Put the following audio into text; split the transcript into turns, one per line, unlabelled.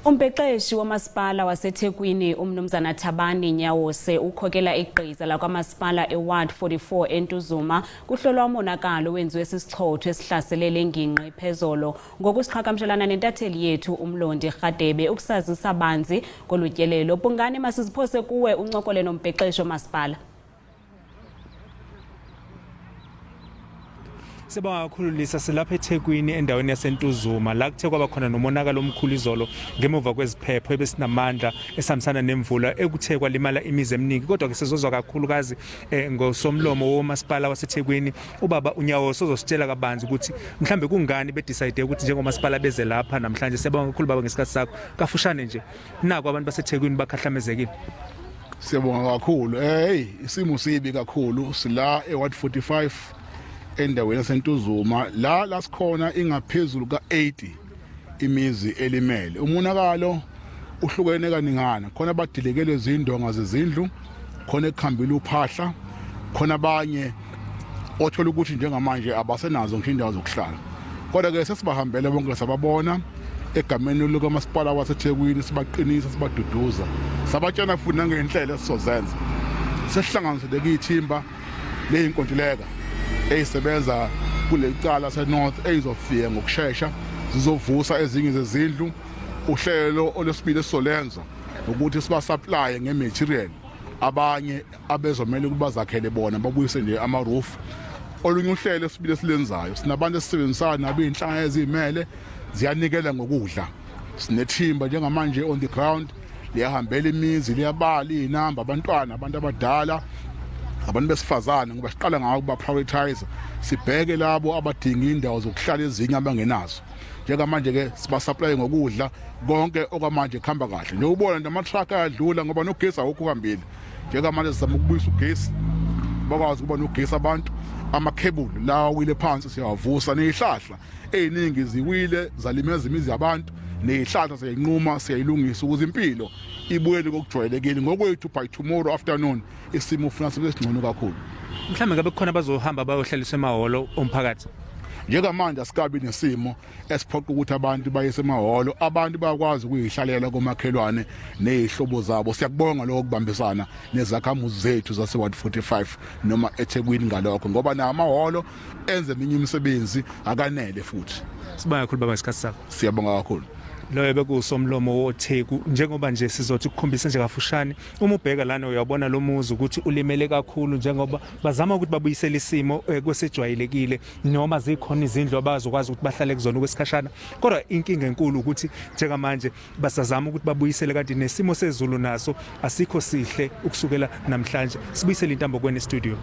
Umbhexeshi womasipala waseThekwini uMnumzana Thabani Nyawose ukhokela igqiza lakwamasipala eWard 44 eNtuzuma kuhlolwa umonakalo owenziwe sisichotho esihlasele le ngingqi phezolo. Ngokusiqhagamshelana nentatheli yethu uMlondi Rhadebe ukusazisa banzi kolu tyelelo. Bhungane, masiziphose kuwe uncokole nombhexeshi womasipala.
Sibonga kakhulu Lisa, silapha eThekwini endaweni yaseNtuzuma la kuthe kwaba khona nomonakalo omkhulu izolo ngemuva kweziphepho ebesinamandla esihambisana nemvula ekuthe kwalimala imizi eminingi, kodwa ke sizozwa kakhulukazi ngosomlomo womasipala waseThekwini ubaba uNyawo sozositshela kabanzi ukuthi mhlambe kungani bedecide ukuthi njengomasipala beze lapha namhlanje. Siyabonga kakhulu baba ngesikhathi sakho. Kafushane nje, naku abantu baseThekwini bakhahlamezekile.
Siyabonga kakhulu. Hey, isimo sibi kakhulu. Sila eWard 45 endaweni yaseNtuzuma la sikhona ingaphezulu ka-80 imizi elimele. Umonakalo uhlukene kaningana. Khona abadilikelwe izindonga zezindlu, khona ekuhambile uphahla, khona abanye othola ukuthi njengamanje abasenazo ngisho indawo zokuhlala. Kodwa ke sesibahambele bonke sababona egameni likamasipala waseThekwini, sibaqinisa, sibaduduza, sabatshena futhi nangezinhlelo esizozenza. Sesihlanganisele kuyithimba leyinkontileka eyisebenza kuleli cala se-North eyizofika ngokushesha zizovusa ezinye zezindlu. Uhlelo olwesibili esizolenza ukuthi sibasupply nge-material abanye abezomele ukuba bazakhele bona babuyise nje ama-roof. Olunye uhlelo esibili esilenzayo, sinabantu esisebenzisana nabo, iy'nhlangano eziyimele ziyanikela ngokudla. Sinethimba njengamanje on the ground liyahambela imizi, liyabala iy'namba, abantwana, abantu abadala, abantu besifazane, ngoba siqala ngawo ukuba prioritize, sibheke labo abadinga indawo zokuhlala ezinye abangenazo. Njengamanje-ke sibasupply ngokudla konke okwamanje kuhamba kahle. Nje ubona nje ama-truck ayadlula ngoba nogesi awukho uhambile. Njengamanje sizama ukubuyisa ugesi, bakwazi ukuba nogesi abantu. Amakhebuli la awile phansi siyawavusa, nezihlahla eziningi ziwile zalimeza imizi yabantu, nezihlahla siyayinquma siyayilungisa ukuze impilo ibuyele kokujwayelekile. Ngokwethu by tomorrow afternoon isimo ufuna sibe singcono kakhulu.
Mhlawumbe ngabe kukhona abazohamba bayohlaliswa emahholo omphakathi?
Njengamanje asikabi nesimo esiphoqa ukuthi abantu baye emahholo. Abantu bayakwazi ukuyihlalela komakhelwane nezihlobo zabo. Siyakubonga lokho kubambisana nezakhamuzi zethu zase Ward 45 noma eThekwini ngalokho, ngoba nawo amahholo enze eminye imisebenzi akanele futhi.
Sibonga kakhulu baba ngesikhathi sakho.
Siyabonga kakhulu.
Loyo bekusomlomo woTheku. Njengoba nje sizothi ukukhombisa nje kafushane, uma ubheka lana uyabona lo muzi ukuthi ulimele kakhulu njengoba bazama ukuthi babuyisele isimo kwesejwayelekile, noma zikhona izindlu abazokwazi ukuthi bahlale kuzona okwesikhashana, kodwa inkinga enkulu ukuthi njengamanje basazama ukuthi babuyisele, kanti nesimo sezulu naso asikho sihle ukusukela namhlanje. Sibuyisele intambo kweni studio.